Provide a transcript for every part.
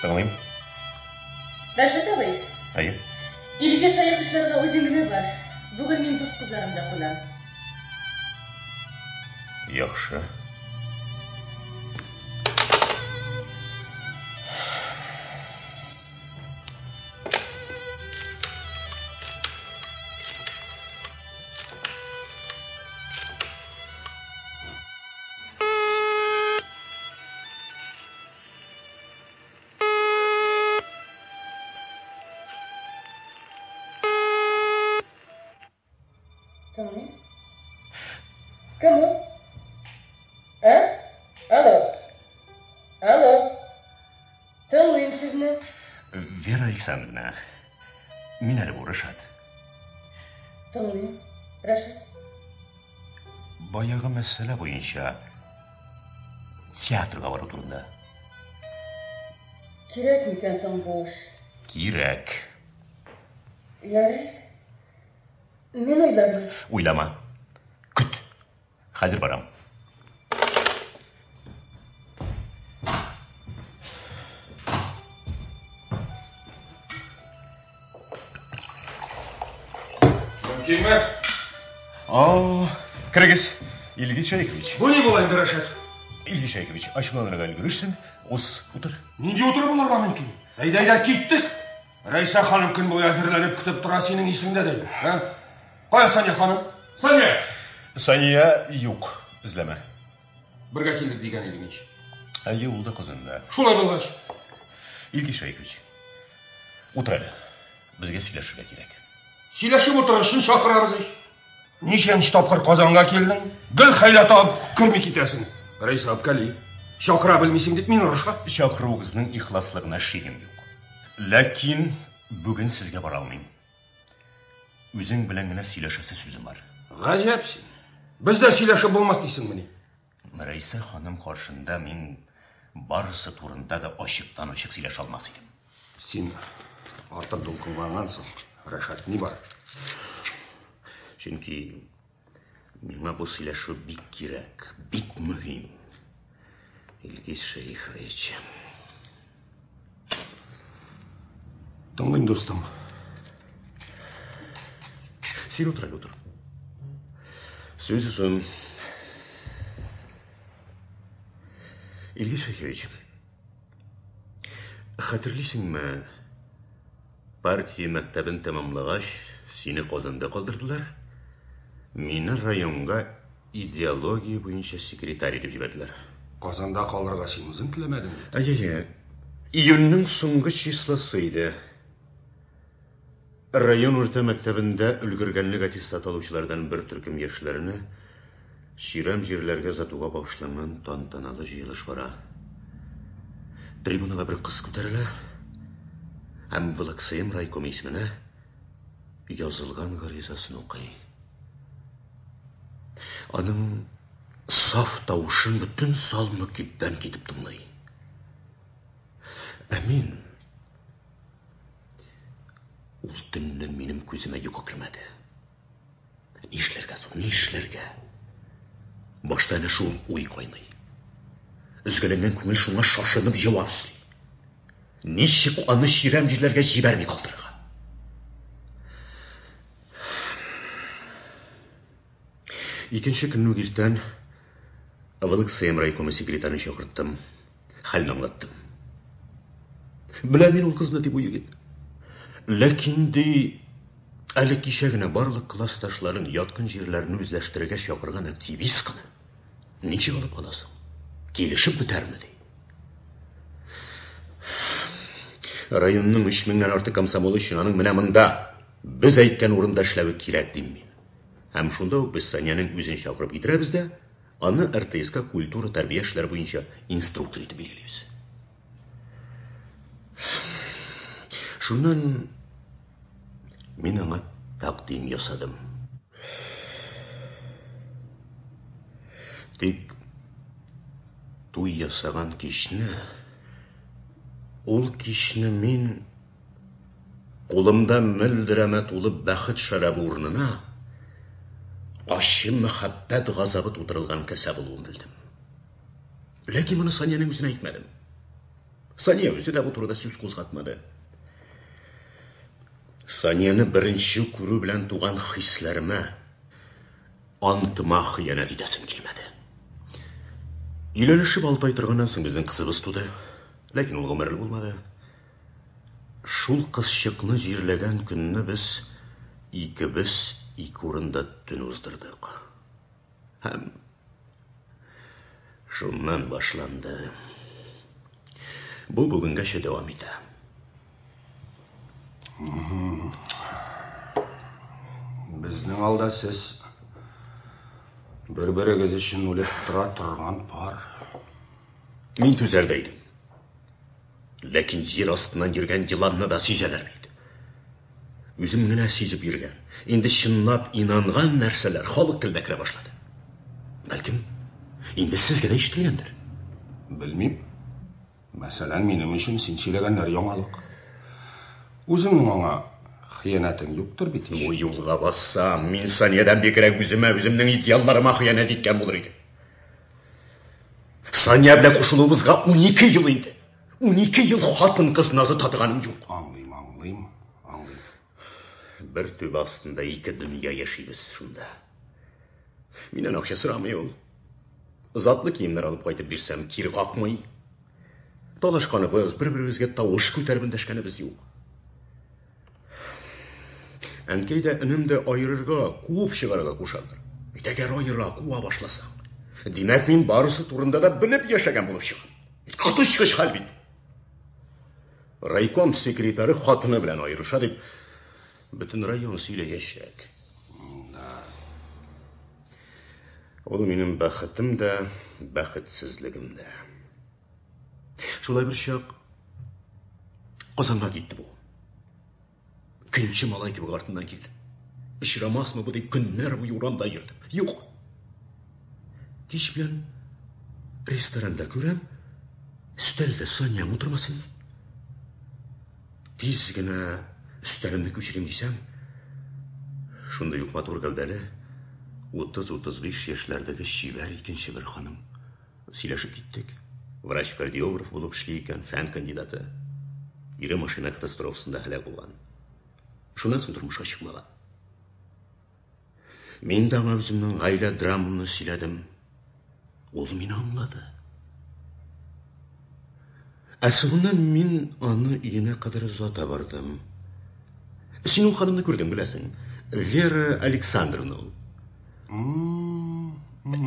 Тыңлыйм. Рәшит абый. Әйе. Илгиз Шәеховичларга үзең генә бар. Бүген мин дус кызларымда кунам. Яхшы. Тыңлыйм. Кем ул? Ә? Алло. Алло. Тыңлыйм сезне. Вера Александровна, мин әле бу Рашат. Тыңлыйм, Рашат. Баягы мәсьәлә буенча театрга бару турында. Кирәк микән соң бу эш? Кирәк. Ярый. Мин уйлармын. Уйлама. Көт. Хәзер барам. Мөмкинме? О, керегез, Илгиз Шәехович. Бу ни була инде, Рәшат? Илгиз Шәехович, ачуланырга өлгерерсең. Уз, утыр. Нинди утырып булырга мөмкин? Әйдә, әйдә, киттек. Рәйсә ханым көн буе әзерләнеп көтеп тора, синең исеңдә дә юк, ә? Кая Сания ханым? Сания! Сания юк, эзләмә. Бергә килдек дигән идең ич. Әйе, ул да Казанда. Шулай булгач. Илгиз Шәехович, утыр әле. Безгә сөйләшергә кирәк. Сөйләшеп утырыр өчен чакырабыз ич. Ничәнче тапкыр Казанга килдең? Гел хәйлә табып керми китәсең. Рәйсә үпкәли. Чакыра белмисең дип мин орыша. Чакыруыгызның ихласлыгына шигем юк. Ләкин бүген сезгә бара алмыйм. Үзең белән генә сөйләшәсе сүзем бар. Гаҗәп син. Бездә сөйләшеп булмас дисеңмени? Рәйсә ханым каршында мин барысы турында да ачыктан-ачык сөйләшә алмас идем. Син артык дулкынлангансың, Рәшат, ни бар? Чөнки миңа бу сөйләшү бик кирәк, бик мөһим. Илгиз Шәехович. Тыңлыйм, дустым. Син утыр әле, утыр. Сүз озын. Илгиз Шәехович, хәтерлисеңме, партия мәктәбен тәмамлагач, сине Казанда калдырдылар. Мине районга идеология буенча секретарь итеп җибәрделәр. Казанда калырга син үзең теләмәдең бит. Әйе, июньнең соңгы числосы иде. Район урта мәктәбендә өлгергәнлек аттестаты алучылардан бер төркем яшьләрне чирәм җирләргә озатуга багышланган тантаналы җыелыш бара. Трибунага бер кыз күтәрелә һәм ВЛКСМ райкомы исеменә язылган гаризасын укый. Аның саф тавышын бөтен зал мөкиббән китеп тыңлый. Ә мин ул төнне минем күземә йокы кермәде. Нишләргә соң, нишләргә? Башта әнә шул уй кайный. Өзгәләнгән күңел шуңа шашынып җавап эзли. Ничек аны чирәм җирләргә җибәрми калдырырга? Икенче көнне үк иртән ВЛКСМ райкомы секретарен чакырттым. Хәлне аңлаттым. Беләм мин ул кызны, ди бу егет. Ләкин, ди, әле кичә генә барлык классташларын яткын җирләрне үзләштерергә чакырган активистканы ничек алып каласың? Килешеп бетәрме, ди. Районның 3 меңнән артык комсомолы өчен аның менә монда, без әйткән урында эшләве кирәк, дим мин. Һәм шунда ук без Саняның үзен чакырып китерәбез дә, аны РТСка культура тәрбия эшләре буенча инструктор итеп билгелибез. Шуннан мин аңа тәкъдим ясадым. Тик туй ясаган кичне, ул кичне мин кулымда мөлдерәмә тулы бәхет шәрабы урынына ачы мәхәббәт газабы тутырылган кәсә булуын белдем. Ләкин моны Саняның үзенә әйтмәдем. Сания үзе дә бу турыда сүз кузгатмады. Санияне беренче күрү белән туган хисләремә, антыма хыянәт итәсем килмәде. Өйләнешеп алты ай торганнан соң безнең кызыбыз туды. Ләкин ул гомерле булмады. Шул кызчыкны җирләгән көнне без икебез ике урында төн уздырдык. Һәм шуннан башланды. Бу бүгенгәчә дәвам итә. Безнең алда сез бер-берегез өчен үлеп тора торган пар. Мин түзәр дә идем. Ләкин җир астыннан йөргән еланны да сизәләр бит. Үзем генә сизеп йөргән, инде чынлап инанган нәрсәләр халык теленә керә башлады. Бәлкем, инде сезгә дә ишетелгәндер. Белмим. Мәсәлән, минем өчен син сөйләгәннәр яңалык. Үзеңнең аңа хыянәтең юктыр бит ич? Бу юлга бассам, мин Саниядән бигрәк үземә, үземнең идеалларыма хыянәт иткән булыр идем. Сания белән кушылуыбызга 12 ел инде. 12 ел хатын-кыз назы татыганым юк. Аңлыйм, аңлыйм, аңлыйм. Бер түбә астында ике дөнья яшибез шунда. Миннән акча сорамый ул. Затлы киемнәр алып кайтып бирсәм, кире какмый. Талашканыбыз, бер-беребезгә тавыш күтәреп эндәшкәнебез юк. Әнкәй дә, энем дә аерырга, куып чыгарырга кушалар. Бит әгәр аера, куа башласаң, димәк, мин барысы турында да белеп яшәгән булып чыгам. Бит коточкыч хәл бит. Райком секретаре хатыны белән аерыша дип, бөтен район сөйләячәк. Да. Ул минем бәхетем дә, бәхетсезлегем дә. Шулай бер чак Казанга китте бу. Көнче малай кебек артыннан килде. Очрамасмы бу дип көннәр буе урамда йөрдем. Юк. Кич белән ресторанда күрәм, өстәлдә Саня утырмасын. Тиз генә өстәлемне күчерим дисәм, шундый ук матур гәүдәле, 30-35 яшьләрдәге чибәр икенче бер ханым. Сөйләшеп киттек. Врач-кардиограф булып эшли икән, фән кандидаты. Ире машина катастрофасында һәлак булган. Шуннан соң тормышка чыкмаган. Мин дә аңа үземнең гаилә драмамны сөйләдем. Ул мине аңлады. Ә соңыннан мин аны өенә кадәр озата бардым. Син ул ханымны күрдең, беләсең. Вера Александровна ул.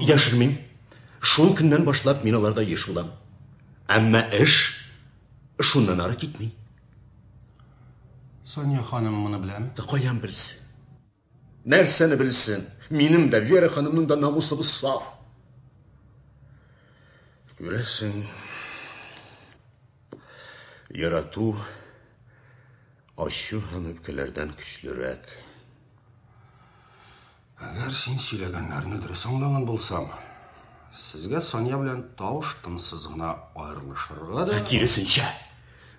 Яшермим. Шул көннән башлап мин аларда еш булам. Әмма эш шуннан ары китми. Сания ханым моны беләме? Да каян белсен? Нәрсәне белсен? Минем дә, Вера ханымның да намусыбыз саф. Күрәсең, ярату ачу һәм үпкәләрдән көчлерәк. Әгәр син сөйләгәннәрне дөрес аңлаган булсам, сезгә Сания белән тавыш-тынсыз гына аерылышырга да... Ә киресенчә,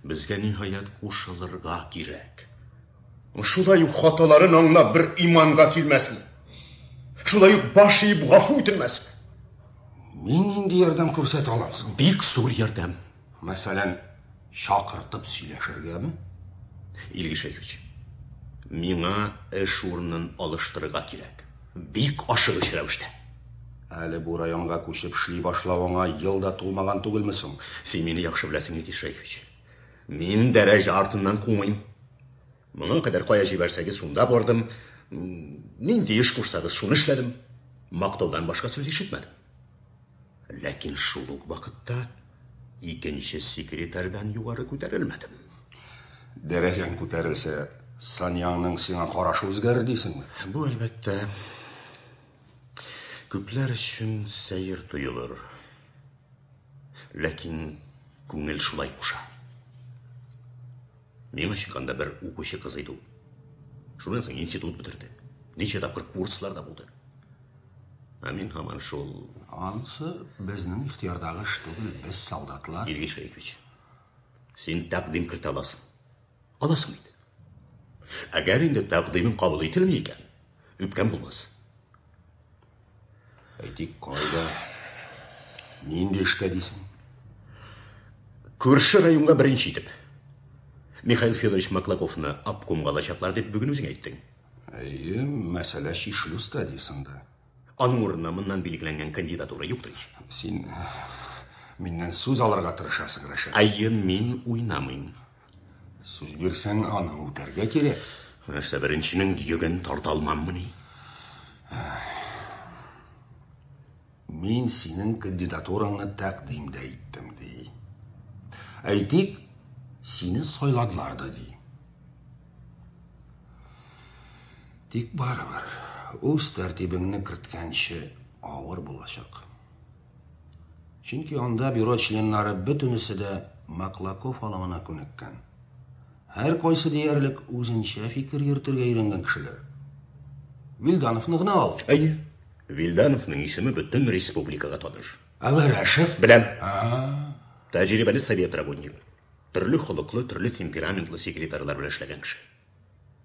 безгә ниһаять кушылырга кирәк. Шулай ук хаталарын аңлап бер иманга килмәсме? Шулай ук баш иеп гафу үтенмәсме? Мин нинди ярдәм күрсәтә алам соң? Бик зур ярдәм. Мәсәлән, чакыртып сөйләшергәме? Илгиз Шәйхович, миңа эш урынын алыштырырга кирәк. Бик ашыгыч рәвештә. Әле бу районга күчеп эшли башлавыңа ел да тулмаган түгелме соң? Син мине яхшы беләсең, Илгиз Шәйхович. Мин дәрәҗә артыннан кумыйм. Моңа кадәр кая җибәрсәгез, шунда бардым. Нинди эш кушсагыз, шуны эшләдем. Мактаудан башка сүз ишетмәдем. Ләкин шул ук вакытта икенче секретарьдан югары күтәрелмәдем. Дәрәҗәң күтәрелсә, Саняңның сиңа карашы үзгәрер дисеңме? Бу, әлбәттә, күпләр өчен сәер тоелыр. Ләкин күңел шулай куша. Миңа чыкканда бер укучы кыз иде ул. Шуннан соң институт бетерде. Ничә тапкыр курсларда булды. Ә мин һаман шул... Анысы безнең ихтыярдагы эш түгел, без солдатлар. Илгиз Шәехович, син тәкъдим кертә аласың. Аласың бит. Әгәр инде тәкъдимең кабул ителми икән, үпкәм булмас. Әйтик, кайда? Нинди эшкә дисең? Күрше районга беренче итеп. Михаил Федорович Маклаковны обкомга алачаклар дип бүген үзең әйттең. Әйе, мәсьәлә чишелү стадиясендә. Аның урынына моннан билгеләнгән кандидатура юктыр ич. Син миннән сүз алырга тырышасың, Рәшат. Әйе, мин уйнамыйм. Сүз бирсәң, аны үтәргә кирәк. Нәрсә, беренченең йөген тарта алмаммыни? Мин синең кандидатураңны тәкъдим дә иттем, ди. Әйтик, сине сайладылар да, ди. Тик барыбер, үз тәртибеңне керткәнче авыр булачак. Чөнки анда бюро членнары бөтенесе дә Маклаков алымына күнеккән. Һәркайсы диярлек үзенчә фикер йөртергә өйрәнгән кешеләр. Вилдановны гына ал. Әйе, Вилдановның исеме бөтен республикага таныш. Ә Вәрәшев? Беләм. Тәҗрибәле совет работнигы. Төрле холыклы, төрле темпераментлы секретарьлар белән эшләгән кеше.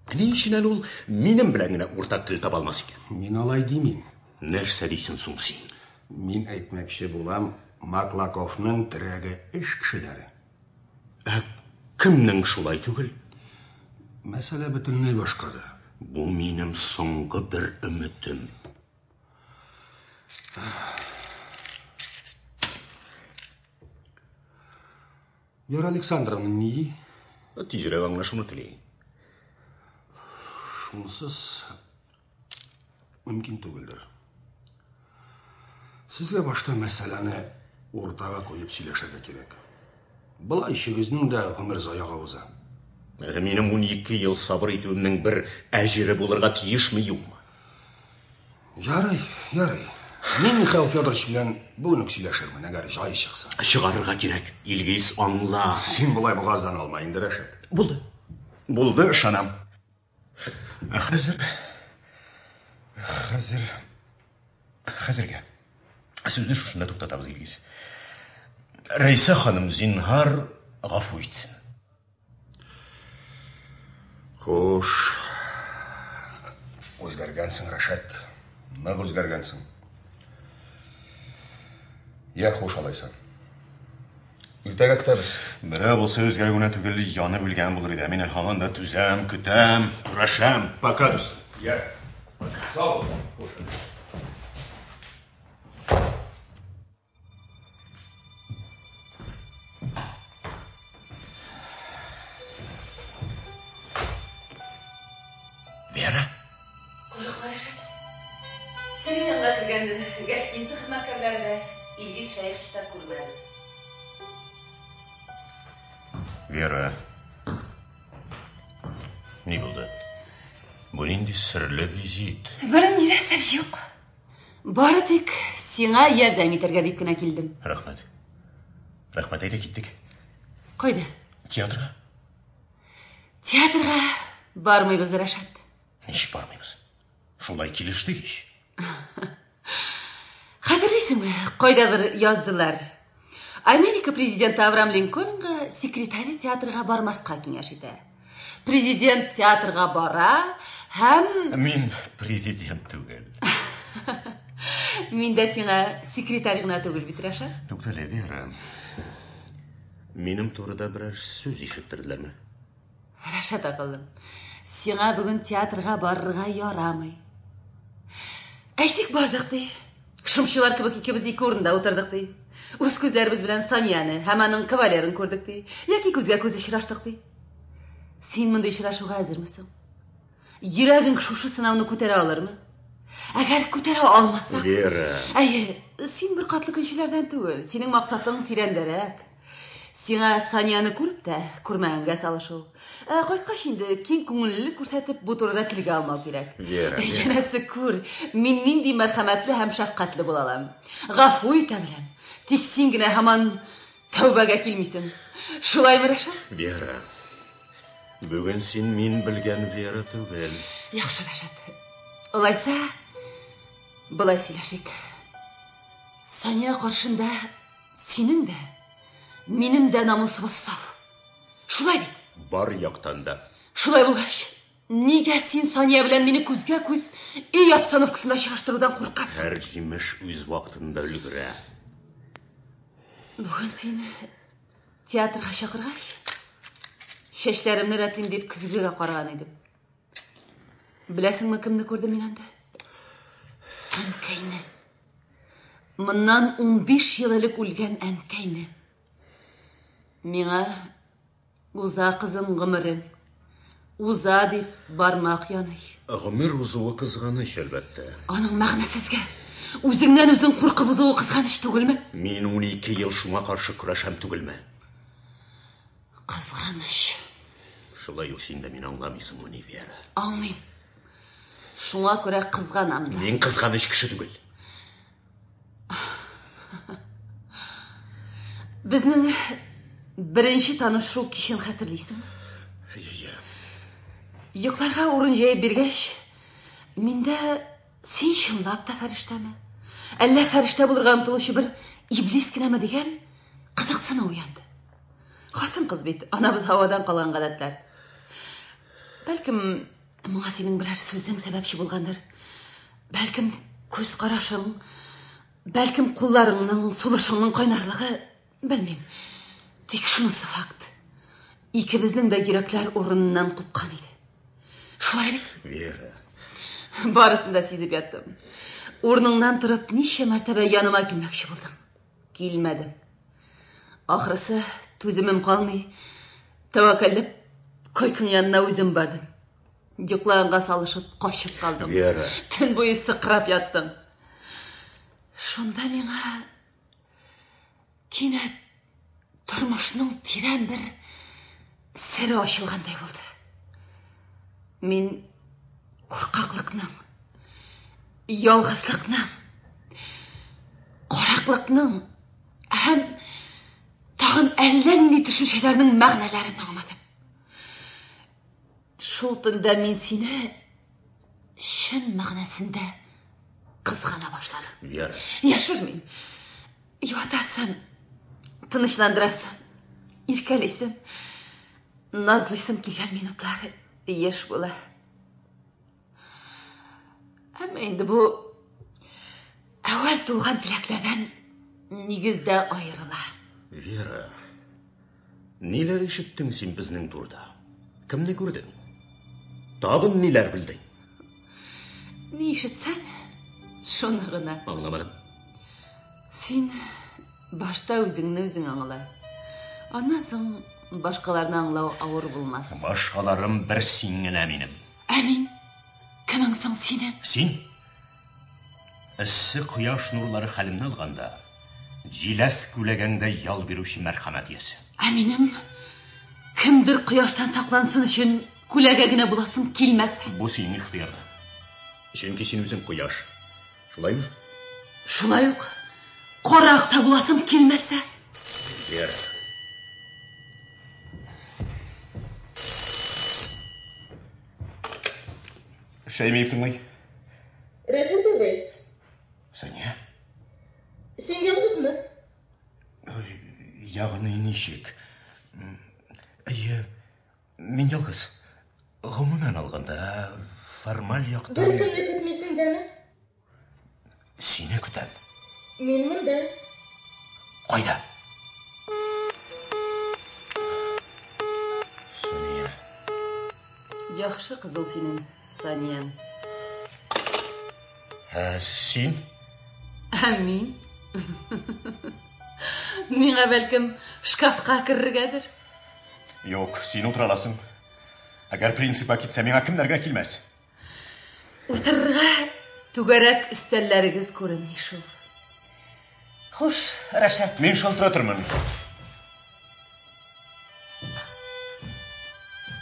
Ә ни өчен әле ул минем белән генә уртак тел таба алмас икән? Мин алай димим. Нәрсә дисең соң син? Мин әйтмәкче булам, Маклаковның терәге эш кешеләре. Ә кемнең шулай түгел? Мәсьәлә бөтенләй башкада. Бу минем соңгы бер өметем. Вера Александровна ни ди? Тизрәк аңлашуны тели. Шунсыз мөмкин түгелдер. Сезгә башта мәсьәләне уртага куеп сөйләшергә кирәк. Болай өчегезнең дә гомер заяга уза. Ә минем 12 ел сабыр итүемнең бер әҗере булырга тиешме, юкмы? Ярый, ярый. Мин Михаил Федорович белән бүген үк сөйләшермен, әгәр җай чыкса. Чыгарырга кирәк. Илгиз, аңла. Син болай бугаздан алма инде, Рәшат. Булды. Булды, ышанам. Ә хәзер... Хәзер... Хәзергә. Сүзне шушында туктатабыз, Илгиз. Рәйсә ханым, зинһар, гафу итсен. Хуш. Үзгәргәнсең, Рәшат. Нык үзгәргәнсең. Я, хуш алайса. Иртәгә көтәбез. Берәү булса үзгәрү генә түгел, янып үлгән булыр иде. Мин һаман да түзәм, көтәм, көрәшәм. Пока, дустым. Я. Сау бул. Хуш. Вера? Курыкма, Рәшат. Синең янга кергәнне гостиница хезмәткәрләре дә, Илгиз Шәехович та күрмәде. Вера. Ни булды? Бу нинди серле визит? Бернинди дә сер юк. Бары тик сиңа ярдәм итәргә дип кенә килдем. Рәхмәт. Рәхмәт, әйдә киттек. Кайда? Театрга. Театрга бармыйбыз, Рәшат. Ничек бармыйбыз? Шулай килештек ич. Хәтерлисеңме, кайдадыр яздылар. Америка президенты Авраам Линкольнга секретаре театрга бармаска киңәш итә. Президент театрга бара һәм... Мин президент түгел. Мин дә сиңа секретарь гына түгел бит, Рәшат. Туктале, Вера. Минем турыда берәр сүз ишеттерделәрме? Рәшат акыллым, сиңа бүген театрга барырга ярамый. Әйтик, бардык ди. Шымчылар кебек икебез ике урында утырдык ди. Үз күзләребез белән Санияне һәм аның кавалерын күрдек ди. Яки күзгә күз очраштык ди. Син мондый очрашуга әзерме соң? Йөрәгең шушы сынауны күтәрә алырмы? Әгәр күтәрә алмасак... Вера... Әйе, син бер катлы көнчеләрдән түгел. Синең максатың тирәндәрәк. Сиңа Санияне күреп тә, күрмәгәнгә салышу. Ә кайткач инде киң күңеллелек күрсәтеп, бу турыда телгә алмау кирәк. Вера, Вера. Янәсе күр, мин нинди мәрхәмәтле һәм шәфкатьле була алам. Гафу итә беләм. Тик син генә һаман тәүбәгә килмисең. Шулаймы, Рәшат? Вера, бүген син мин белгән Вера түгел. Яхшы, Рәшат. Алайса, болай сөйләшик. Сания каршында синең дә, минем дә намусыбыз саф. Шулай бит? Бар яктан да. Шулай булгач, нигә син Сания белән мине күзгә күз өй обстановкасында очраштырудан куркасың? Һәр җимеш үз вакытында өлгерә. Бүген син Театрга чакыргач, чәчләремне рәтлим дип көзгегә караган идем. Беләсеңме, кемне күрдем мин анда? Әнкәйне. Моннан 15 ел элек үлгән әнкәйне. Миңа уза кызым гомерең. Уза дип бармак яный. Гомер узуы кызганыч, әлбәттә. Аның мәгънәсезгә, үзеңнән үзең куркып узуы кызганыч түгелме? Мин 12 ел шуңа каршы көрәшәм түгелме? Кызганыч. Шулай ук син дә мине аңламыйсыңмыни, Вера? Аңлыйм. Шуңа күрә кызганам да. Мин кызганыч кеше түгел. Безнең беренче танышу кичен хәтерлисеңме? Әйе. Йокларга урын җәеп биргәч, миндә син чынлап та фәрештәме? Әллә фәрештә булырга омтылучы бер иблис кенәме дигән кызыксыну уянды. Хатын-кыз бит, анабыз һавадан калган гадәтләр. Бәлкем, моңа синең берәр сүзең сәбәпче булгандыр. Бәлкем, күз карашың, бәлкем, кулларыңның, сулышыңның кайнарлыгы, белмим. Тик шунысы факт. Икебезнең дә йөрәкләр урыныннан купкан иде. Шулай бит? Вера. Барысын да сизеп яттым. Урыныңнан торып ничә мәртәбә яныма килмәкче булдың. Килмәдем. Ахрысы, түземем калмый, тәвәккәлләп койкаң янына үзем бардым. Йоклаганга салышып качып калдым. Вера. Төн буе сыкрап яттым. Шунда миңа кинәт тормышның тирән бер сере ачылгандай булды. Мин куркаклыкның, ялгызлыкның, караклыкның һәм тагын әллә нинди төшенчәләрнең мәгънәләрен аңладым. Шул төндә мин сине чын мәгънәсендә кызгана башладым. Вера. Яшермим. Юатасым, тынычландырасым, иркәлисем, назлыйсым килгән минутлар еш була. Әмма инде бу әүвәл туган теләкләрдән нигездә аерыла. Вера, ниләр ишеттең син безнең турыда? Кемне күрдең? Тагын ниләр белдең? Ни ишетсәң, шуны гына. Аңламадым. Син башта үзеңне үзең аңла. Аннан соң башкаларны аңлау авыр булмас. Башкаларым бер син генә минем. Ә мин? Кемең соң синең? Син? Эссе кояш нурлары хәлемне алганда, җиләс күләгәңдә ял бирүче мәрхәмәт иясе. Ә минем кемдер кояштан саклансын өчен күләгә генә буласым килмәс. Бу синең ихтыярда. Чөнки син үзең кояш. Шулаймы? Шулай ук карак та буласым килмәсә. Вера. Шәймиев тыңлый. Рәшит абый. Сания? Син ялгызмы? Ягъни ничек? Әйе, мин ялгыз. Гомумән алганда, формаль яктан... Бер кемне көтмисең дәме? Сине көтәм. Мин монда. Кайда? Сания. Яхшы кыз ул синең, Санияң. Ә син? Ә мин? Миңа бәлкем шкафка керергәдер? Юк, син утыра аласың. Әгәр принципка китсә, миңа кемнәр генә килмәс. Утырырга түгәрәк өстәлләрегез күренми шул. Хуш, Рәшат. Мин шалтыратырмын.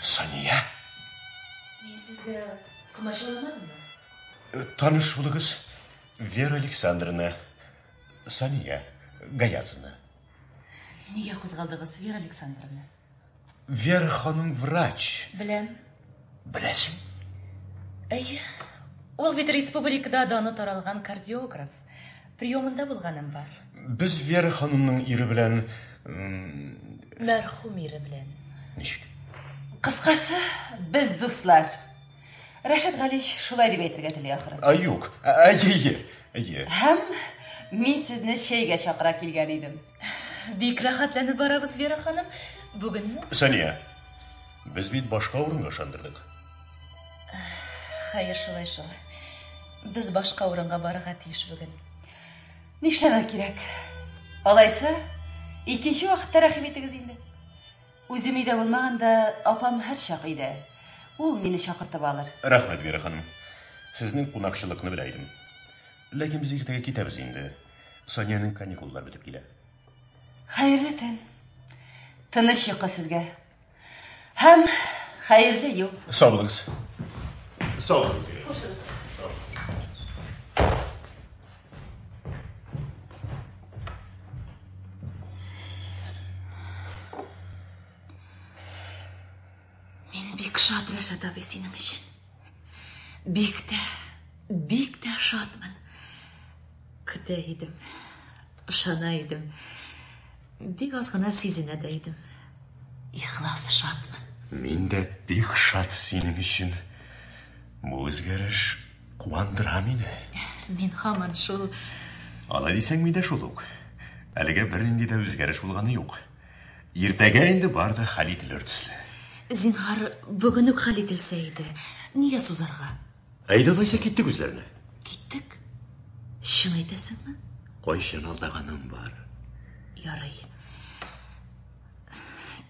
Сания? Мин сезгә комачауламадыммы? Таныш булыгыз, Вера Александровна, Сания Гаязовна. Нигә кузгалдыгыз, Вера Александровна? Вера ханым врач. Беләм. Беләсең? Әйе. Ул бит республикада даны таралган кардиограф. Приемында булганым бар. Без Вера ханымның ире белән... Мәрхүм ире белән. Ничек? Кыскасы, без дуслар. Рәшит Галич шулай дип әйтергә тели ахры. А, юк. Әйе, әйе. Һәм мин сезне чәйгә чакыра килгән идем. Бик рәхәтләнеп барабыз, Вера ханым. Бүгенме? Сания, без бит башка урынга ышандырдык. Хәер, шулай шул. Без башка урынга барырга тиеш бүген. Нишләмәк кирәк? Алайса, икенче вакытта рәхим итегез инде. Үзем өйдә булмаганда, апам һәрчак өйдә. Ул мине чакыртып алыр. Рәхмәт, Вера ханым. Сезнең кунакчылыкны белә идем. Ләкин без иртәгә китәбез инде. Саниянең каникуллары бетеп килә. Хәерле төн. Тыныч йокы сезгә. Һәм хәерле юл. Сау булыгыз. Сау булыгыз. Вера. Хушыгыз. Мин бик шат, Рәшат абый, синең өчен. Бик тә, бик тә шатмын. Көтә идем, ышана идем. Бик аз гына сизенә дә идем. Ихлас шатмын. Мин дә бик шат синең өчен. Бу үзгәреш куандыра мине. Мин һаман шул. Алай дисәң, мин дә шул ук. Әлегә бернинди дә үзгәреш булганы юк. Иртәгә инде бар да хәл ителер төсле. Зинһар, бүген үк хәл ителсә иде. Нигә сузарга? Әйдә, алайса киттек үзләренә. Киттек? Чын әйтәсеңме? Кайчан алдаганым бар? Ярый.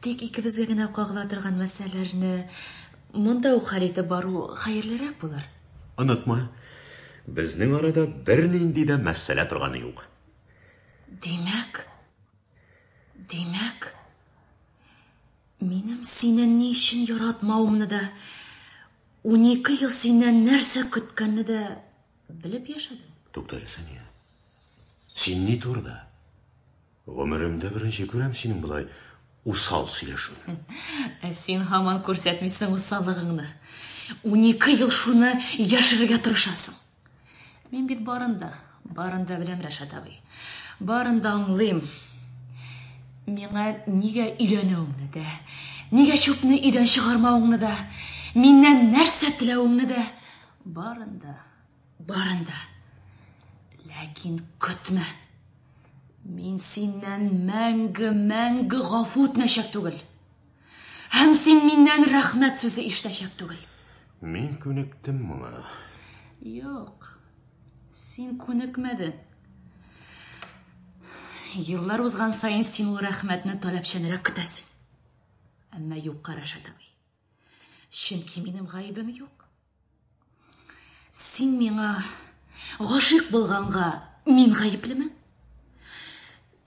Тик икебезгә генә кагыла торган мәсьәләләрне монда ук хәл итеп бару хәерлерәк булыр. Онытма, безнең арада бернинди дә мәсьәлә торганы юк. Димәк, димәк, минем сине ни өчен яратмавымны да, 12 ел синнән нәрсә көткәнне дә белеп яшәдең. Тукта әле, Сания. Син ни турыда? Гомеремдә беренче күрәм синең болай усал сөйләшүне. Ә син һаман күрсәтмисең усаллыгыңны. 12 ел шуны яшерергә тырышасың. Мин бит барын да, барын да беләм, Рәшат абый. Барын да аңлыйм. Миңа нигә өйләнүеңне дә, нигә чүпне өйдән чыгармавыңны да, миннән нәрсә теләвеңне дә, барын да, барын да. Ләкин көтмә. Мин синнән мәңге, мәңге гафу үтенәчәк түгел. Һәм син миннән рәхмәт сүзе ишетәчәк түгел. Мин күнектем моңа. Юк, син күнекмәдең. Еллар узган саен син ул рәхмәтне таләпчәнрәк көтәсең. Әмма юкка, Рәшат абый. Чөнки минем гаебем юк. Син миңа гашыйк булганга мин гаеплеме?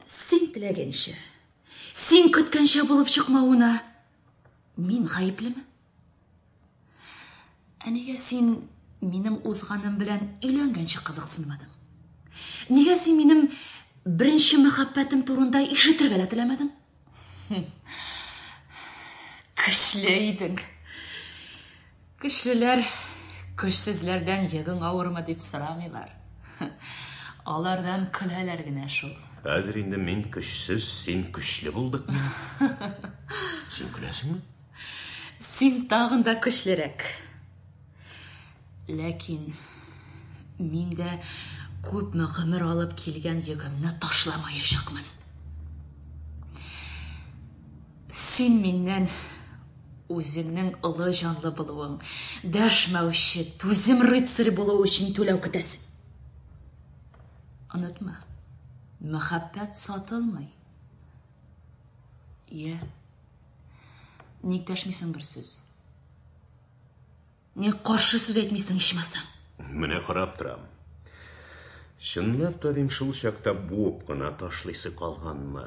Син теләгәнчә, син көткәнчә булып чыкмавына мин гаеплеме? Ә нигә син минем узганым белән өйләнгәнче кызыксынмадың? Нигә син минем беренче мәхәббәтем турында ишетергә дә теләмәдең? Көчле идең. Көчлеләр көчсезләрдән йөгең авырмы дип сорамыйлар. Алардан көләләр генә шул. Хәзер инде мин көчсез, син көчле булдыкмы? Син көләсеңме? Син тагын да көчлерәк. Ләкин мин дә күпме гомер алып килгән йөгемне ташламаячакмын. Син миннән үзеңнең олы җанлы булуың, дәшмәүче, түзем рыцарь булу өчен түләү көтәсең. Онытма, мәхәббәт сатылмый. Йә, ник дәшмисең бер сүз? Ник каршы сүз әйтмисең ичмасам? Менә карап торам. Чынлап та дим, шул чакта буып кына ташлыйсы калганмы?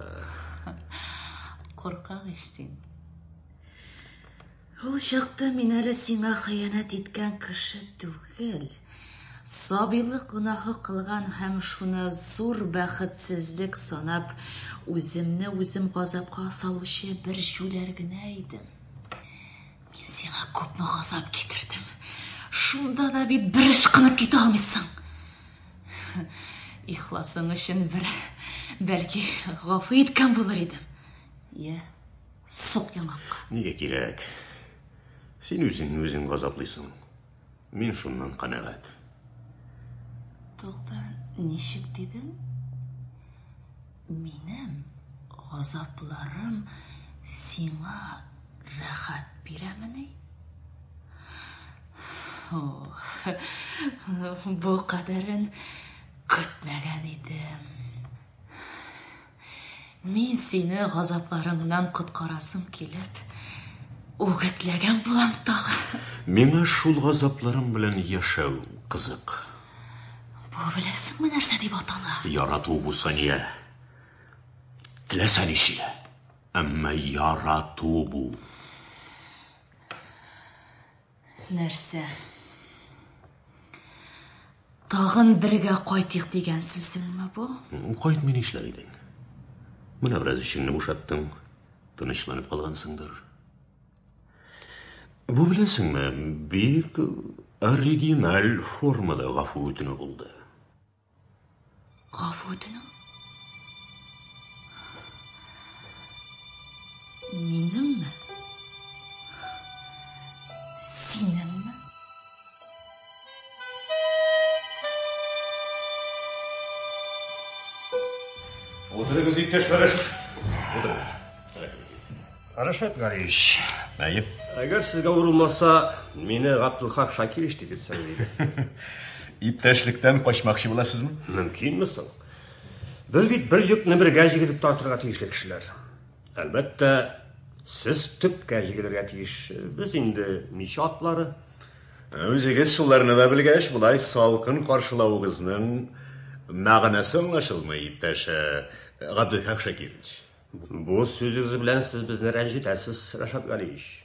Куркак ич син. Ул чакта мин әле сиңа хыянәт иткән кеше түгел. Сабыйлык гөнаһы кылган һәм шуны зур бәхетсезлек санап, үземне үзем газапка салучы бер җүләр генә идем. Мин сиңа күпме газап китердем. Шунда да бит бер ычкынып китә алмыйсың. Ихласың өчен бер, бәлки, гафу иткән булыр идем. Йә, сук яңакка. Нигә кирәк? Син үзеңне үзең газаплыйсың. Мин шуннан канәгать. Тукта, ничек дидең? Минем Газапларым сиңа рәхәт бирәмени? Ох, бу кадәрен көтмәгән идем. Мин сине газапларыңнан коткарасым килеп, үгетләгән булам тагы. Миңа шул газапларым белән яшәү кызык. Бу беләсеңме нәрсә дип атала? Ярату бу, Сания. Теләсә ни сөйлә. Әмма ярату бу. Нәрсә? Тагын бергә кайтыйк дигән сүзеңме бу? Кайтмый нишләр идең? Менә бераз эчеңне бушаттың, тынычланып калгансыңдыр. Бу беләсеңме, бик оригиналь формада гафу үтенү булды. Гафу үтенү? Минемме? Синеңме? Утырыгыз, иптәш Фәрәшев. Утырыгыз. Рәшат Галиевич. Әйе. Әгәр сезгә авыр булмаса, мине Габделхак Шакирович дип йөртсәгез иде. Иптәшлектән качмакчы буласызмы? Мөмкинме соң? Без бит бер йөкне бергә җигелеп тартырга тиешле кешеләр. Әлбәттә, сез төпкә җигелергә тиеш. Без инде мич атлары. Үзегез шуларны да белгәч, болай салкын каршылавыгызның мәгънәсе аңлашылмый, иптәш Габделхак Шакирович. Бу сүзегез белән сез безне рәнҗетәсез, Рәшат Галиевич.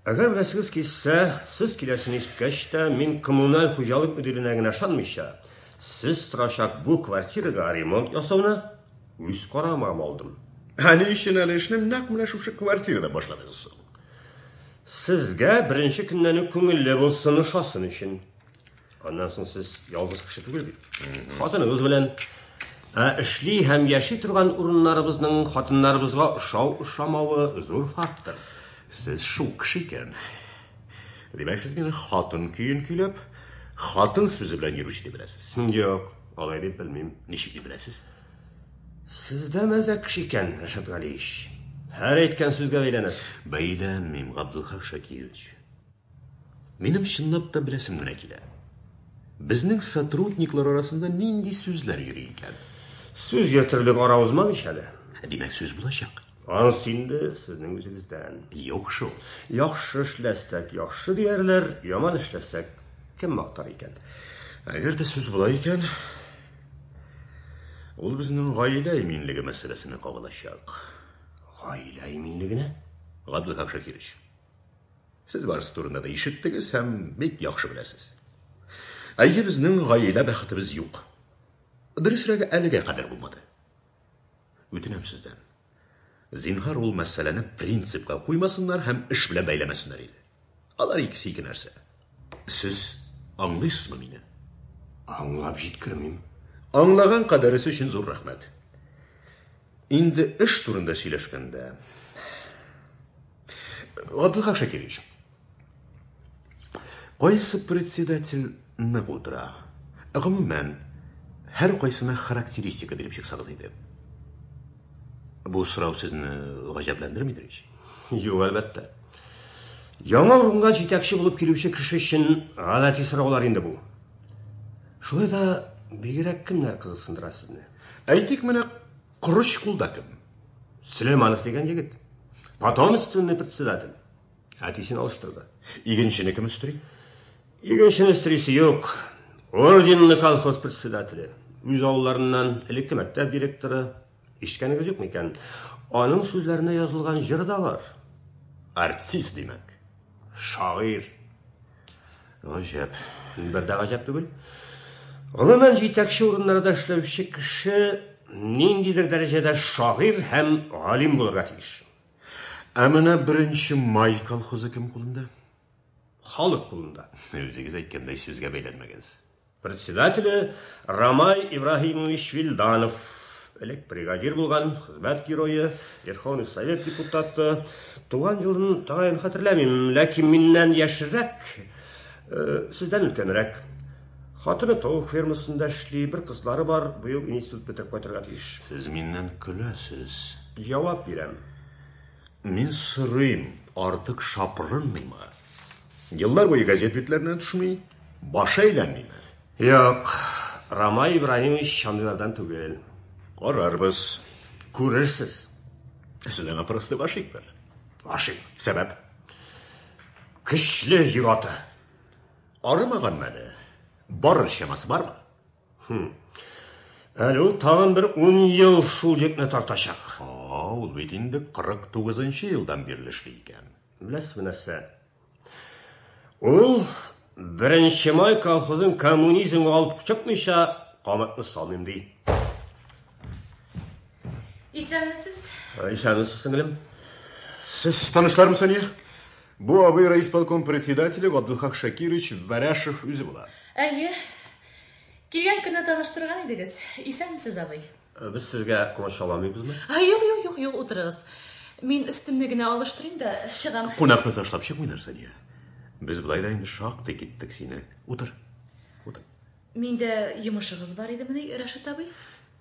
Әгәр беләсегез килсә, сез киләсен ишеткәч тә, мин коммуналь хуҗалык мөдиренә генә ышанмыйча, сез торачак бу квартирага ремонт ясауны үз карамагыма алдым. Ә ни өчен әле эшне нәкъ менә шушы квартирада башладыгыз соң? Сезгә беренче көннән үк күңелле булсын, ошасын өчен. Аннан соң сез ялгыз кеше түгел бит. Хатыныгыз белән. Ә эшли һәм яши торган урыннарыбызның хатыннарыбызга ошау-ошамавы зур фактор. Сез шук кеше икән. Димәк, сез мине хатын көен көйләп, хатын сүзе белән йөрүче дип беләсез. Юк, алай дип белмим. Ничек дип беләсез? Сез дә мәзәк кеше икән, Рәшат Галиевич. Һәр әйткән сүзгә бәйләнәсез. Бәйләнмим, Габделхак Шакирович. Минем чынлап та беләсем генә килә. Безнең сотрудниклар арасында нинди сүзләр йөри икән? Сүз йөртерлек ара узмады ич әле. Димәк, сүз булачак. Анысы инде сезнең үзегездән. Юк шул. Яхшы эшләсәк, яхшы диярләр, яман эшләсәк, кем мактар икән? Әгәр дә сүз була икән, ул безнең гаилә иминлеге мәсьәләсенә кагылачак. Гаилә иминлегенә? Габделхак Шакирович, сез барысы турында да ишеттегез һәм бик яхшы беләсез. Әйе, безнең гаилә бәхетебез юк. Дөресрәге, әлегә кадәр булмады. Үтенәм сездән. Зинһар, ул мәсьәләне принципка куймасыннар һәм эш белән бәйләмәсеннәр иде. Алар икесе ике нәрсә. Сез аңлыйсызмы мине? Аңлап җиткермим. Аңлаган кадәресе өчен зур рәхмәт. Инде эш турында сөйләшкәндә, Габделхак Шакирович, кайсы председатель нык утыра? Гомумән, һәр кайсына характеристика биреп чыксагыз иде. Бу сорау сезне гаҗәпләндермидер ич? Юк, әлбәттә. Яңа урынга җитәкче булып килүче кеше өчен гадәти сораулар инде бу. Шулай да бигрәк кемнәр кызыксындыра сезне? Әйтик, менә корыч кулда кем? Сөләйманов дигән егет. Потомственный председатель. Әтисен алыштырды. Игенчене кем өстери? Игенчене өстерисе юк. Орденлы колхоз председателе. Үз авылларыннан элекке мәктәп директоры. Ишеткәнегез юк микән? Аның сүзләренә язылган җыр да бар. Артист, димәк. Шагыйрь. Гаҗәп. Бер дә гаҗәп түгел. Гомумән, җитәкче урыннарда эшләүче кеше ниндидер дәрәҗәдә шагыйрь һәм галим булырга тиеш. Ә менә беренче май колхозы кем кулында? Халык кулында. Үзегез әйткәндәй, сүзгә бәйләнмәгез. Председателе Рамай Ибраһимович Вилданов. Элек бригадир булган, хезмәт герое, Верховный Совет депутаты. Туган елын тәгаен хәтерләмим, ләкин миннән яшьрәк, сездән өлкәнрәк. Хатыны тавык фермасында эшли, бер кызлары бар, быел институт бетереп кайтырга тиеш. Сез миннән көләсез. Җавап бирәм. Мин сорыйм, артык шапырынмыймы? Еллар буе газет битләреннән төшми, башы әйләнмиме? Юк, Рамай Ибраһимович андыйлардан түгел. Карарбыз. Күрерсез. Сез аңа просто гашыйкдыр. Гашыйк. Сәбәп? Көчле йөк аты. Арымаганмы әле? Барыр чамасы бармы? Хм. Әле ул тагын бер ун ел шул йөкне тартачак. А, ул бит инде 49 нчы елдан бирле эшли икән. Беләсезме нәрсә? Ул Беренче май колхозын коммунизмга алып чыкмыйча, камытны салмыйм ди. Исәнмесез. Исәнмесез, сеңлем. Сез танышлармы, Сания? Бу абый райисполком председателе Габдулхак Шакирович Вәрәшев үзе була. Әйе. Килгән көнне таныштырган идегез. Исәнмесез, абый. Без сезгә комачауламыйбызмы? Юк, юк, юк, юк, утырыгыз. Мин өстемне генә алыштырыйм да чыгам. Кунакны ташлап чыкмыйлар, Сания. Без болай да инде шактый киттек сине. Утыр. Утыр. Миндә йомышыгыз бар идемени, Рәшит абый?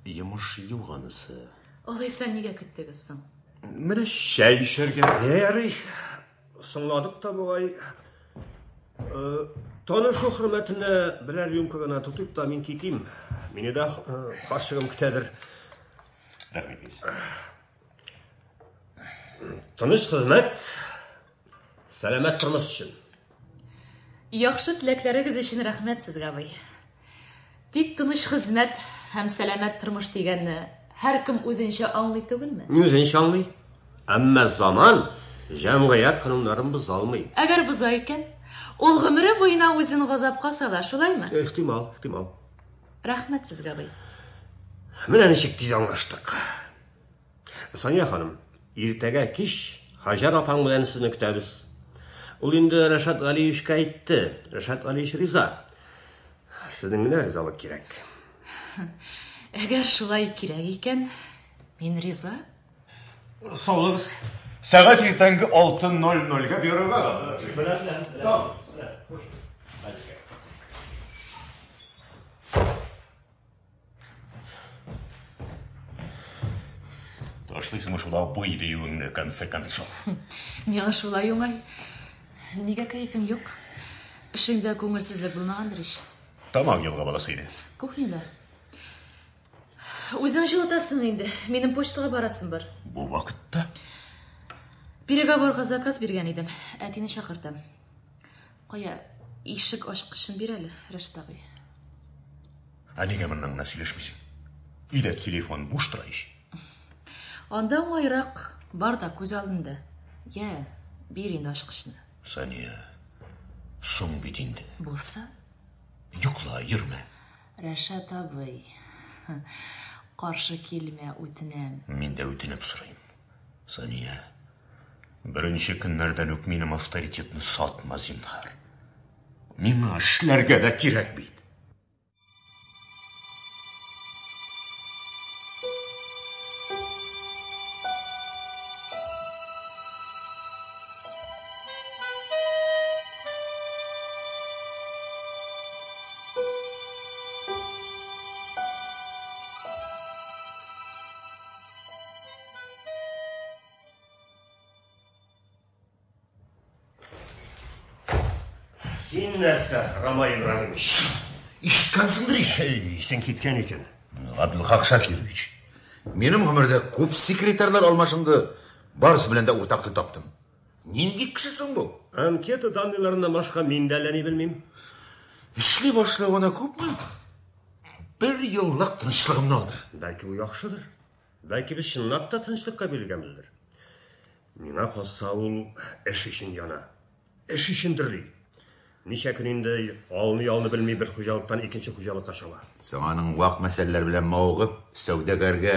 Йомыш юк анысы. Алайса нигә көттегез соң? Менә чәй эчәргә. Ярый, соңладык та бугай. Танышу хөрмәтенә берәр рюмка гына тотыйк та мин китим. Мине дә карчыгым көтәдер. Рәхмәт. Тыныч хезмәт, сәламәт тормыш өчен. Яхшы теләкләрегез өчен рәхмәт сезгә, абый. Тик тыныч хезмәт һәм сәламәт тормыш дигәнне һәркем үзенчә аңлый түгелме? Үзенчә аңлый. Әмма заман җәмгыять кануннарын боза алмый. Әгәр боза икән, ул гомере буена үзен газапка сала, шулаймы? Ихтимал, ихтимал. Рәхмәт сезгә, абый. Менә ничек тиз аңлаштык. Сания ханым, иртәгә кич Һаҗәр апаң белән сезне көтәбез. Ул инде Рәшат Галиевичка әйтте. Рәшат Галиевич риза. Сезнең генә ризалык кирәк. Әгәр шулай кирәк икән, мин риза. Саулыгыз. Сәгать иртәнге 6:00-гә бюрога. Беләм, беләм. Сау. Хуш. Ташлыйсыңмы шул абый диюеңне, конце концов. Миңа шулай уңай. Нигә кәефең юк? Эшеңдә күңелсезлек булмагандыр ич. Тамак ялгап аласы иде. Кухняда. Үзең җылытасың инде. Минем почтага барасым бар. Бу вакытта? Переговорга заказ биргән идем. Әтине чакыртам. Кая, ишек ачкычын бир әле, Рәшит абый. Ә нигә моннан гына сөйләшмисең? Өйдә телефон буш тора ич. Анда уңайрак, бар да күз алдында. Йә, бир инде ачкычны. Сания, соң бит инде. Булса? Йокла, йөрмә. Рәшат абый, каршы килмә, үтенәм. Мин дә үтенеп сорыйм. Сания, беренче көннәрдән үк минем авторитетны сатма, зинһар. Миңа эшләргә дә кирәк бит. Син нәрсә, Рамай Ибраһимович? Ишеткәнсеңдер ич. Әй, исең киткән икән. Габделхак Шакирович, минем гомердә күп секретарьлар алмашынды, барысы белән дә уртак тел таптым. Нинди кеше соң бу? Анкета данныйларыннан башка мин дә әллә ни белмим. Эшли башлавына күпме? Бер еллык тынычлыгымны алды. Бәлки бу яхшыдыр. Бәлки без чынлап та тынычлыкка бирелгәнбездер. Миңа калса, ул эш өчен яна. Эш өчен дөрли. Ничә көн инде алны-ялны белми бер хуҗалыктан икенче хуҗалыкка чаба. Соң аның вак мәсьәләләр белән мавыгып, сәүдәгәргә,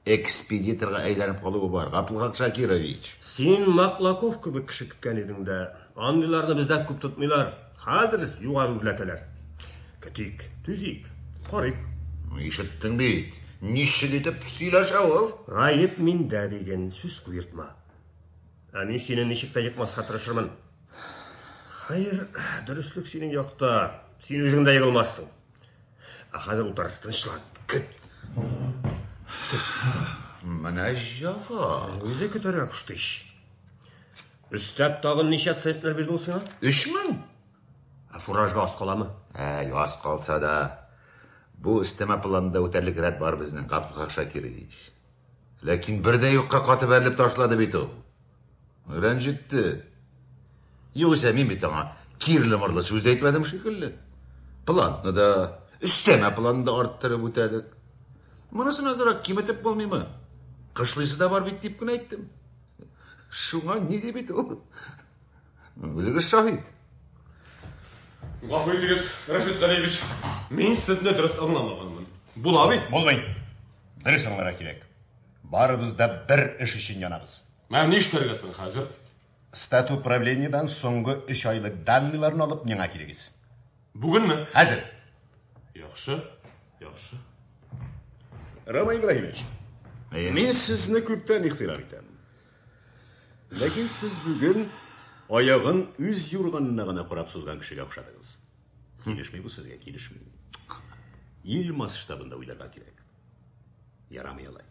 экспедиторга әйләнеп калуы бар, Габдулхак Шакирович. Син Маклаков кебек кеше көткән идең дә, андыйларны бездә күп тотмыйлар. Хәзер югары үрләтәләр. Көтик, түзик, карыйк. Ишеттең бит, ничек итеп сөйләшә ул? Гаеп миндә диген, сүз куертма. Ә мин сине ничек тә екмаска тырышырмын. Хәер, дөреслек синең якта. Син үзең дә егылмассың. Ә хәзер утыр, тынычлан, көт. Менә җафа. Үзе көтәргә кушты ич. Өстәп тагын ничә центнер бирде ул сиңа? 3000. Ә фуражга аз каламы? Әй, аз калса да, бу өстәмә планда үтәрлек рәт бар безнең, Габделхак Шакирович. Ләкин бер дә юкка каты бәрелеп ташлады бит ул. Рәнҗетте. Югыйсә мин бит аңа кирле-мырлы сүз дә әйтмәдем шикелле. Планны да, өстәмә планны да арттырып үтәдек. Монысын азрак киметеп булмыймы? Кышлыйсы да бар бит дип кенә әйттем. Шуңа ни ди бит ул? Үзегез шаһит. Гафу итегез, Рәшит Галиевич. Мин сезне дөрес аңламаганмын. Була бит. Булмый. Дөрес аңларга кирәк. Барыбыз да бер эш өчен янабыз. Ә нишләргә соң хәзер? Статуправлениедән соңгы өч айлык данныйларны алып миңа килегез. Бүгенме? Хәзер. Яхшы, яхшы. Роман Ибраһимович, мин сезне күптән ихтирам итәм. Ләкин сез бүген аягын үз юрганына гына карап сузган кешегә охшадыгыз. Килешми бу сезгә, килешми. Ил масштабында уйларга кирәк. Ярамый алай.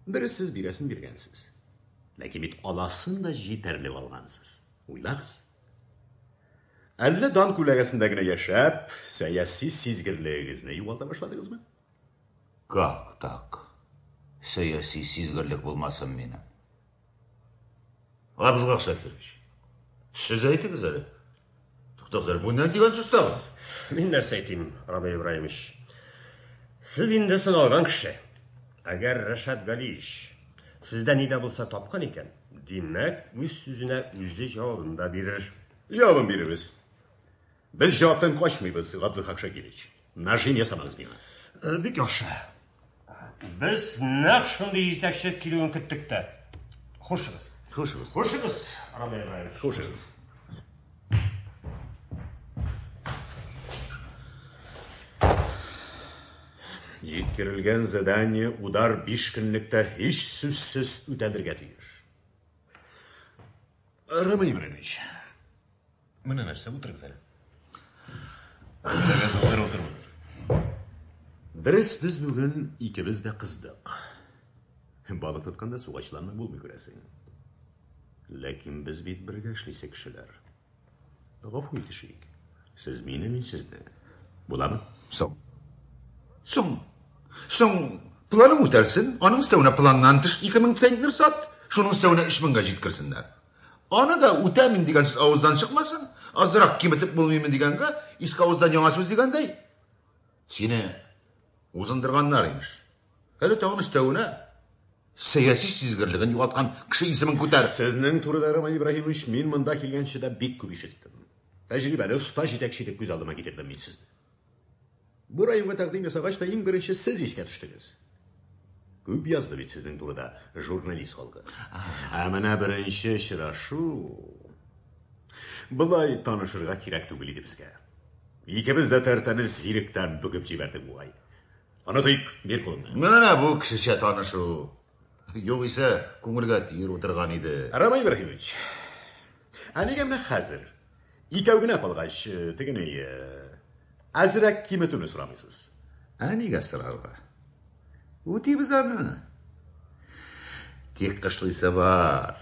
Дөрес, сез бирәсен биргәнсез. Ләкин бит аласын да җитәрлек алгансыз. Уйлагыз. Әллә дан күләгәсендә генә яшәп, сәяси сизгерлегегезне югалта башладыгызмы? Как так? Сәяси сизгерлек булмасын минем. Габделхак Шакирович, сез әйтегез әле. Туктагыз әле, бу ни дигән сүз тагын? Мин нәрсә әйтим, Рамил Ибраһимович? Сез инде сыналган кеше. Әгәр Рәшат Галиевич сездә ни дә булса тапкан икән, димәк, үз сүзенә үзе җавабын да бирер. Җавабын бирербез. Без җаваптан качмыйбыз, Габделхак Шакирович. Нажим ясамагыз миңа. Бик яхшы. Без нәкъ шундый җитәкче килүен көттек тә. Хушыгыз. Хушыгыз. Хушыгыз, Рамил Ибраһимович. Хушыгыз. Җиткерелгән задание удар 5 көнлектә һич сүзсез үтәлергә тиеш. Роман Ибраһимович, менә нәрсә, утырыгыз әле. Утырыгыз, утыр, утыр, утыр. Дөрес, без бүген икебез дә кыздык. Балык тотканда суга чыланмый булмый, күрәсең. Ләкин без бит бергә эшлисе кешеләр. Гафу итешик. Сез мине, мин сезне. Буламы? Соң. Соң. Соң, планың үтәлсен, аның өстәвенә планнан тыш 2000 центнер сат, шуның өстәвенә 3000гә җиткерсеннәр. Аны да үтәмин дигән сүз авыздан чыкмасын, азрак киметеп булмыймы дигәнгә, иске авыздан яңа сүз дигәндәй. Сине узындырганнар имеш. Әле тагын өстәвенә сәяси сизгерлеген югалткан кеше исемен күтәреп. Сезнең турыда, Роман Ибраһимович, мин монда килгәнче дә бик күп ишеттем. Тәҗрибәле оста җитәкче итеп күз алдыма китердем мин сезне. Бу районга тәкъдим ясагач та иң беренче сез искә төштегез. Күп язды бит сезнең турыда журналист халкы. Ә менә беренче очрашу былай танышырга кирәк түгел иде безгә. Икебез дә тәртәне зиректән бөгеп җибәрдек бугай. Онытыйк, бир кулыңны. Менә бу кешечә танышу. Югыйсә күңелгә тиер утырган иде. Роман Ибраһимович, ә нигә менә хәзер икәү генә калгач, тегене әзрәк киметүне сорамыйсыз? Ә нигә сорарга? Үтибез аны. Тик кышлыйсы бар.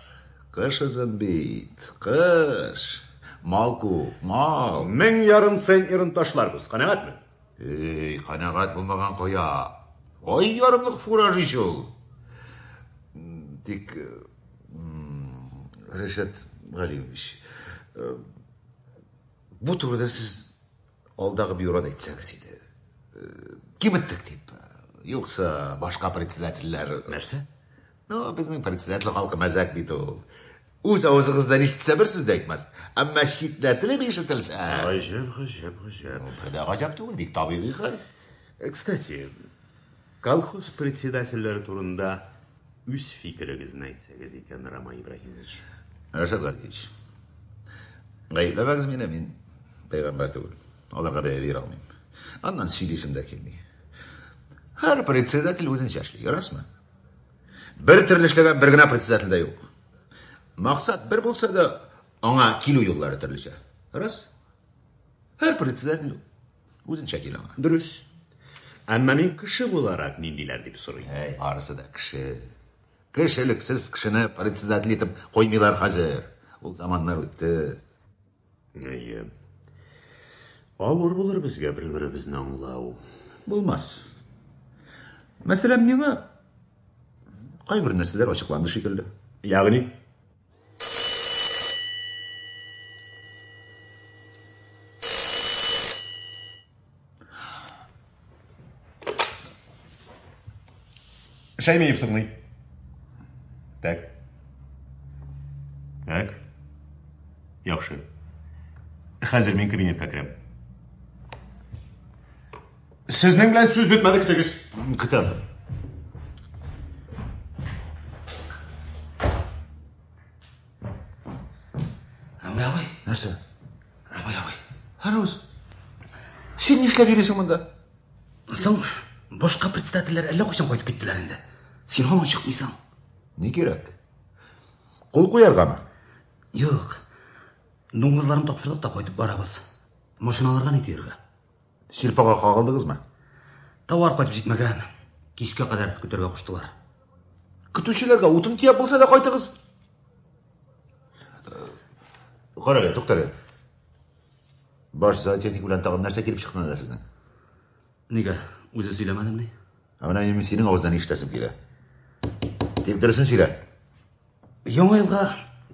Кыш озын бит. Кыш. Мал күп, мал. 1500 центнерын ташларбыз. Канәгатьме? Эй, канәгать булмаган кая? Ай ярымлык фураж ич ул. Тик Рәшат Галиевич, бу турыда сез алдагы бюрода әйтсәгез иде. Киметтек дип. Юкса башка председательләр нәрсә? Ну, безнең председатель халкы мәзәк бит ул. Үз авызыгыздан ишетсә бер сүз дә әйтмәс. Әмма читләтелеп ишетелсә. Гаҗәп, гаҗәп, гаҗәп. Бер дә гаҗәп түгел, бик табигый хәл. Кстати, колхоз председательләре турында үз фикерегезне әйтсәгез икән, Роман Ибраһимович. Рәшат Галиевич, гаепләмәгез мине, мин пәйгамбәр түгел. Аларга бәя бирә алмыйм. Аннан сөйлисем дә килми. Һәр председатель үзенчә эшли, ярасмы? Бер төрле эшләгән бер генә председатель дә юк. Максат бер булса да, аңа килү юллары төрлечә. Рас? Һәр председатель үзенчә килә аңа. Дөрес. Әмма мин кеше буларак ниндиләр дип сорыйм. Әй, барысы да кеше. Кешелексез кешене председатель итеп куймыйлар хәзер. Ул заманнар үтте. Әйе. Авыр булыр безгә бер-беребезне аңлау. Булмас. Мәсәлән, миңа кайбер нәрсәләр ачыкланды шикелле. Ягъни? Шәймиев тыңлый. Так. Так. Яхшы. Хәзер мин кабинетка керәм. Сезнең белән сүз бетмәде, көтегез. Көтәм. Рамай абый. Нәрсә? Рамай абый. Харус. Син нишләп йөрисең монда? Соң, башка председательләр әллә кайчан кайтып киттеләр инде. Син һаман чыкмыйсың. Ни кирәк? Кул куяргамы? Юк. Дуңгызларын тапшырдык та кайтып барабыз. Машиналарга ни төяргә? Сильпога кагылдыгызмы? Товар кайтып җитмәгән. Кичкә кадәр көтәргә куштылар. Көтүчеләргә утын төяп булса да кайтыгыз. Кара әле, тукта әле. Баш зоотехник белән тагын нәрсә килеп чыкты да сезнең? Нигә? Үзе сөйләмәдемени? Ә менә минем синең авыздан ишетәсем килә. Тик дөресен сөйлә. Яңа елга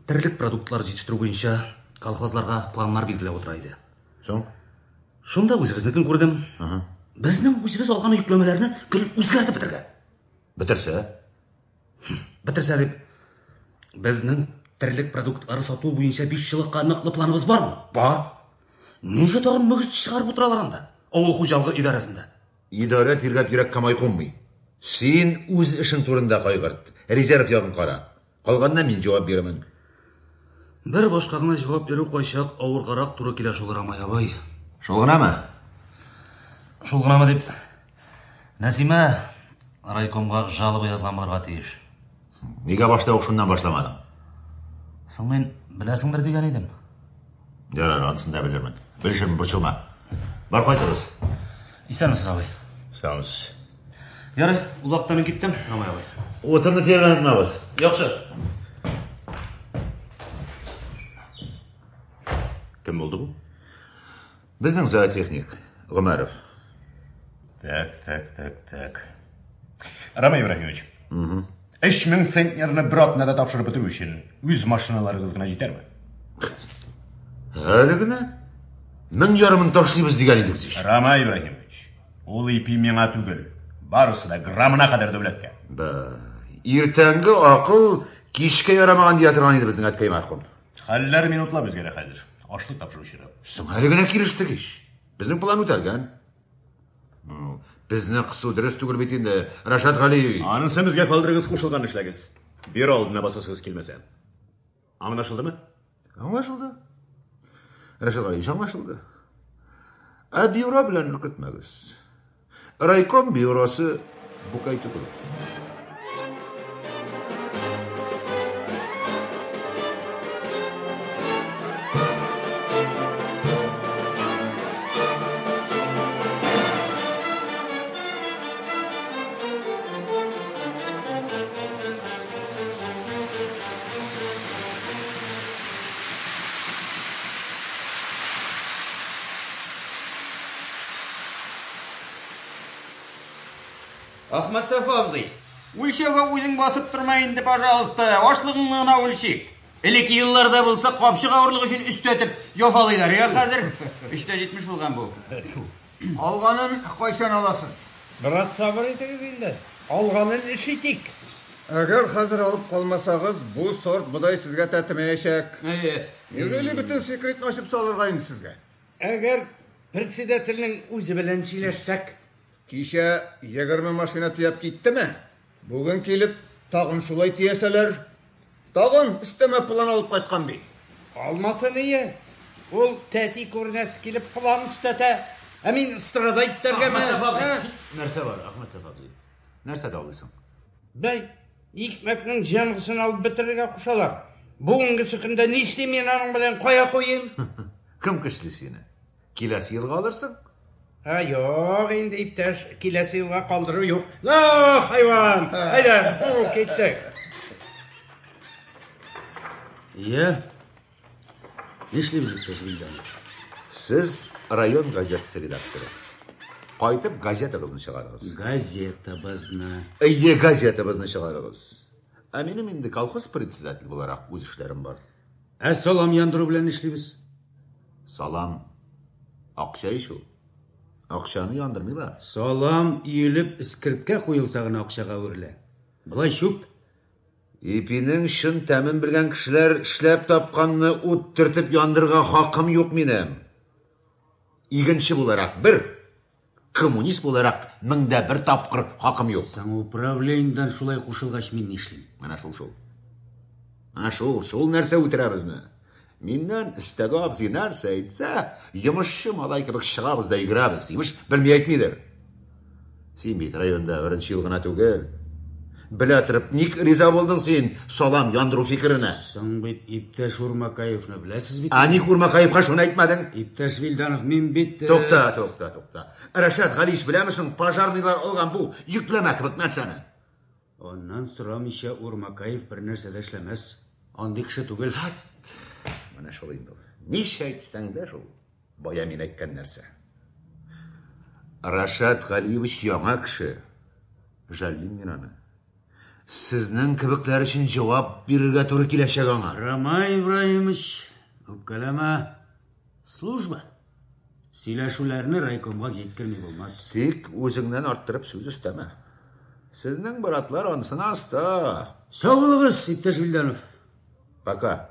терлек продуктлары җитештерү буенча колхозларга планнар билгеләп утыра иде. Соң? Шунда үзебезнекен күрдем. Безнең үзебез алган йөкләмәләрне гел үзгәртеп бетергән. Бетерсә? Бетерсә дип, безнең терлек продуктлары сату буенча 5 еллыкка ныклы планыбыз бармы? Бар. Нигә тагын мөгез чыгарып утыралар анда? Авыл хуҗалыгы идарәсендә. Идарә тиргәп йөрәккә май кунмый. Син үз эшең турында кайгырт. Резерв ягын кара. Калганына мин җавап бирермен. Бер башка гына җавап бирү кайчак авыргарак туры килә шул, Рамай абый. Шул гынамы? Шул гынамы дип, Нәсимә райкомга жалоба язган булырга тиеш. Нигә башта ук шуннан башламадың? Соң мин беләсеңдер дигән идем. Ярар, анысын да белермен. Белешермен, борчылма. Бар кайтыгыз. Исәнмесез, абый. Исәнмесез. Ярый, ул вакытта мин киттем, Рамай абый. Утынны төяргә онытмагыз. Яхшы. Кем булды бу? Безнең зоотехник Гомәров. Так, так, так, так. Рамай Ибраһимович. 3000 центнерны бер атнада тапшырып бетерү өчен үз машиналарыгыз гына җитәрме? Әле генә мең ярымын ташлыйбыз дигән идек ич. Рамай Ибраһимович, ул ипи миңа түгел, барысы да граммына кадәр дәүләткә. Бә, иртәнге акыл кичкә ярамаган дия торган иде безнең әткәй мәрхүм. Хәлләр минутлап үзгәрә хәзер. Ашлык тапшыру чоры. Соң әле генә килештек ич. Безнең план үтәлгән. Безне кысу дөрес түгел бит инде, Рашат Галиевич. Анысы безгә калдырыгыз, кушылган эшләгез. Бюро алдына басасыгыз килмәсә. Аңлашылдымы? Аңлашылды. Рашат Галиевич, аңлашылды. Ә бюро белән өркетмәгез. Райком бюросы букай түгел. Әхмәтсафа абзый, үлчәүгә үзең басып торма инде, пожалуйста, ашлыгыңны гына үлчик. Элек елларда булса, капчык авырлыгы өчен өстәтеп яфалыйлар. Я хәзер 370 булган бу. Алганын кайчан аласыз? Бераз сабыр итегез инде. Алганын эш итик. Әгәр хәзер алып калмасагыз, бу сорт бодай сезгә тәтемәячәк. Неужели бөтен секретны ачып салырга инде сезгә? Әгәр председательнең үзе белән сөйләшсәк? Кичә 20 машина төяп киттеме? Бүген килеп, тагын шулай төясәләр, тагын өстәмә план алып кайткан бит. Алмаса ние? Ул тәти күренәсе килеп план өстәтә. Ә мин страдать итәргәме? Нәрсә бар, Әхмәтсафа абзый? Нәрсә даулыйсың? Бәй, икмәкнең җәмгысын алып бетерергә кушалар. Бүгенгесе көндә нишлим мин аның белән, кая куйыйм? Кем көчли сине? Киләсе елга алырсың. Ә, юк инде, иптәш, киләсе елга калдыру юк. На, хайван! Әйдә, киттек. Иә. Нишлибез, иптәш Вилданов? Сез район газетасы редакторы. Кайтып газетагызны чыгарыгыз. Газетабызны. Әйе, газетабызны чыгарыгыз. Ә минем инде колхоз председателе буларак үз эшләрем бар. Ә салам яндыру белән нишлибез? Салам акча ич ул. Акчаны яндырмыйлар. Салам өелеп эскерткә куелса гына акчага әверелә. Болай чүп. Ипинең чын тәмен белгән кешеләр эшләп тапканны ут төртеп яндырырга хакым юк минем. Игенче буларак бер, коммунист буларак 1001 тапкыр хакым юк. Соң управлениедән шулай кушылгач мин нишлим? Менә шул шул. Менә шул, шул нәрсә үтерә безне. Миннән өстәге абзый нәрсә әйтсә, йомышчы малай кебек чыгабыз да йөгерәбез. Имеш, белми әйтмидер. Син бит районда беренче ел гына түгел. Белә торып, ник риза булдың син салам яндыру фикеренә? Соң бит иптәш Урмакаевны беләсез бит. Ә ник Урмакаевка шуны әйтмәдең? Иптәш Вилданов, мин бит... Тукта, тукта, тукта. Рәшат Галиевич беләме соң пожарныйлар алган бу йөкләмә кебек нәрсәне? Аннан сорамыйча Урмакаев бер нәрсә дә эшләмәс. Андый кеше түгел. Менә шул инде ул. Ничә әйтсәң дә шул. Бая мин әйткән нәрсә. Рашат Галиевич яңа кеше. Жәллим мин аны. Сезнең кебекләр өчен җавап бирергә туры киләчәк аңа. Рамай Ибраһимович, үпкәләмә. Служба. Сөйләшүләрне райкомга җиткерми булмас. Тик үзеңнән арттырып сүз өстәмә. Сезнең братлар анысына оста. Сау булыгыз, иптәш Вилданов. Пока.